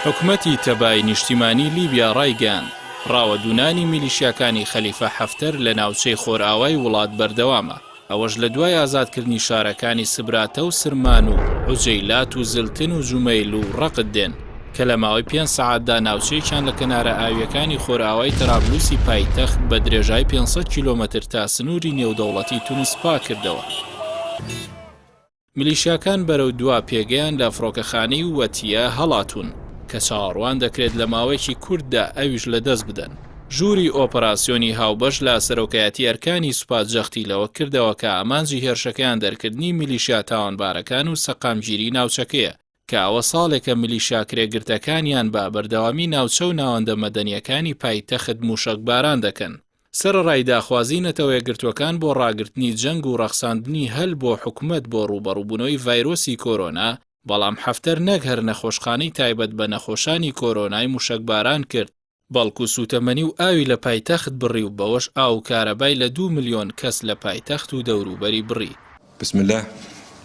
حکومەتی تەبای نیشتیمانی لیبیا ڕایگەیاند، ڕاوەدوونانی میلیشیاکانی خەلیفە حەفتەر لە ناوچەی خۆرئاوای وڵات بەردەوامە، ئەوەش لە دوای ئازادکردنی شارەکانی سبراتە و سرمان و عوجەیلات و زلتن و جومەیل و ڕەقد دێن، کە لە ماوەی پێنج سەعاتدا ناوچەیەکیان لە کەنارە ئاوییەکانی خۆرئاوای تەرابلوسی پایتەخت بە درێژای 500 کیلۆمەتر تا سنووری نێودەوڵەتی تونس پاککردەوە. میلیشیاکان بەرەو دوا پێگەیان لە فڕۆکەخانەی وەتیە هەڵاتوون، کە چاوەڕوان دەکرێت لە ماوەیەکی کورتدا ئەویش لەدەست بدەن. ژووری ئۆپەراسیۆنی هاوبەش لە سەرۆکایەتی ئەرکانی سوپا جەختی لەوە کردەوە کە ئامانجی هێرشەکەیان دەرکردنی میلیشیا تاوانبارەکان و سەقامگیری ناوچەکەیە، کە ئەوە ساڵێکە میلیشیا کرێگرتەکانیان بە بەردەوامی ناوچە و ناوەندە مەدەنییەکانی پایتەخت مووشەکباران دەکەن. سەرەڕای داخوازیی نەتەوەیەکگرتووەکان بۆ ڕاگرتنی جەنگ و ڕەخساندنی هەل بۆ حکومەت بۆ ڕووبەڕووبوونەوەی ڤایرۆسی کۆرۆنا، بەڵام حەفتەر نەک هەر نەخۆشخانەی تایبەت بە نەخۆشانی کۆرۆنای مووشەکباران کرد، بەڵکو سووتەمەنی و ئاوی لە پایتەخت بڕی و بەوەش ئاو و کارەبای لە دوو ملیۆن کەس لە پایتەخت و دەوروبەری بڕی. بسم اللە.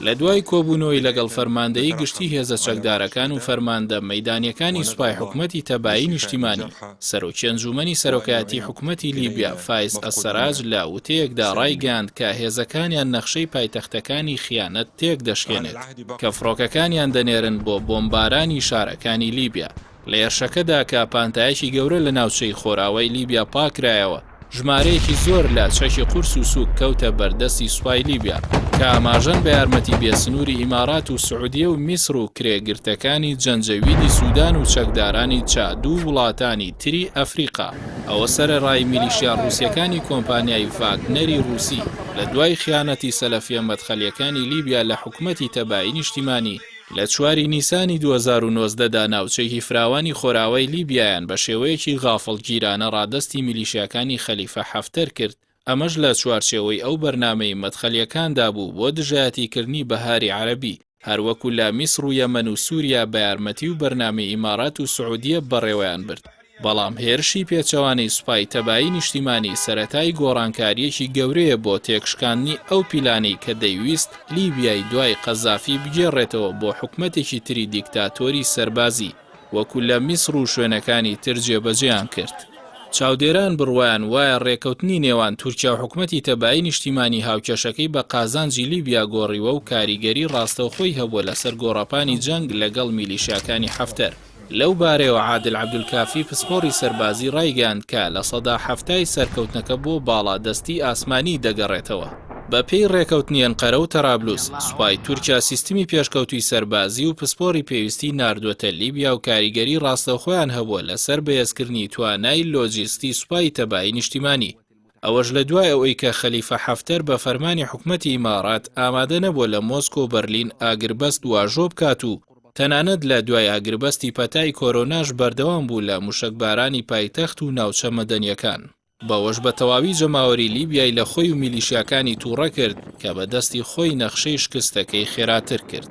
لە دوای کۆبوونەوەی لەگەڵ فەرماندەیی گشتی هێزە چەکدارەکان و فەرماندە مەیدانییەکانی سوپای حکومەتی تەبایی نیشتیمانی، سەرۆکی ئەنجوومەنی سەرۆکایەتی حکومەتی لیبیا فایز ئەلسەراج لە وتەیەکدا ڕایگەیاند کە هێزەکانیان نەخشەی پایتەختەکانی خیانەت تێکدەشکێنێت کە فڕۆکەکانیان دەنێرن بۆ بۆمبارانی شارەکانی لیبیا. لە هێرشەکەدا کە پانتایەکی گەورە لە ناوچەی خۆرئاوای لیبیا پاکرایەوە، ژمارەیەکی زۆر لە چەکی قورس و سووک کەوتە بەردەستی سوپای لیبیا، کە ئاماژەن بە یارمەتی بێسنووری ئیمارات و سعودیە و میسر و کرێگرتەکانی جەنجەویدی سودان و چەکدارانی چاد و وڵاتانی تری ئەفریقا. ئەوە سەرەڕای میلیشیا ڕووسیەکانی کۆمپانیای ڤاگنەری ڕووسی، لە دوای خیانەتی سەلەفیە مەدخەلیەکانی لیبیا لە حکومەتی تەبایی نیشتیمانی، لە چواری نیسانی 2019 دا ناوچەیەکی فراوانی خۆرئاوای لیبیایان بە شێوەیەکی غافڵگیرانە ڕادەستی میلیشیاکانی خەلیفە حەفتەر کرد، ئەمەش لە چوارچێوەی ئەو بەرنامەی مەدخەلیەکاندا بوو بۆ دژایەتیکردنی بەهاری عەرەبی، هەروەکو لە میسڕ و یەمەن و سوریا بە یارمەتی و بەرنامەی ئیمارات و سعودیە بەڕێوەیان برد. بەڵام هێرشی پێچەوانەی سوپای تەبایی نیشتیمانی سەرەتای گۆڕانکارییەکی گەورەیە بۆ تێکشکاندنی ئەو پیلانەی کە دەیویست لیبیای دوای قەزافی بگێڕێتەوە بۆ حکومەتێکی تری دیکتاتۆری سەربازی وەکو لە میسڕ و شوێنەکانی تر جێبەجێیان کرد. چاودێران بڕوایان وایە ڕێکەوتنی نێوان تورکیا و حکومەتی تەبایی نیشتیمانی هاوکێشەکەی بە قازانجی لیبیا گۆڕیوە و کاریگەری ڕاستەوخۆی هەبووە لەسەر گۆڕەپانی جەنگ لەگەڵ میلیشیاکانی حەفتەر. لەو بارەیەوە عادل عەبدولکافی پسپۆڕی سەربازی ڕایگەیاند کە لە سەدا حەفتای سەرکەوتنەکە بۆ باڵادەستی ئاسمانی دەگەڕێتەوە. بە پێی ڕێکەوتنی ئەنقەرە و تەرابلوس، سوپای تورکیا سیستمی پێشکەوتووی سەربازی و پسپۆڕی پێویستی ناردووەتە لیبیا و کاریگەری ڕاستەوخۆیان هەبووە لەسەر بەهێزکردنی توانای لۆجیستی سوپای تەبایی نیشتیمانی. ئەوەش لە دوای ئەوەی کە خەلیفە حەفتەر بە فەرمانی حکومەتی ئیمارات ئامادە نەبووە لە مۆسکۆ و بەرلین ئاگربەست واژۆ بکات و تەنانەت لە دوای ئاگربەستی پەتای کۆرۆناش بەردەوام بوو لە موشەکبارانی پایتەخت و ناوچە مەدەنییەکان. بەوەش بە تەواوی جەماوەری لیبیای لە خۆی و میلیشیاکانی تووڕە کرد کە بە دەستی خۆی نەخشەی شکستەکەی خێراتر کرد.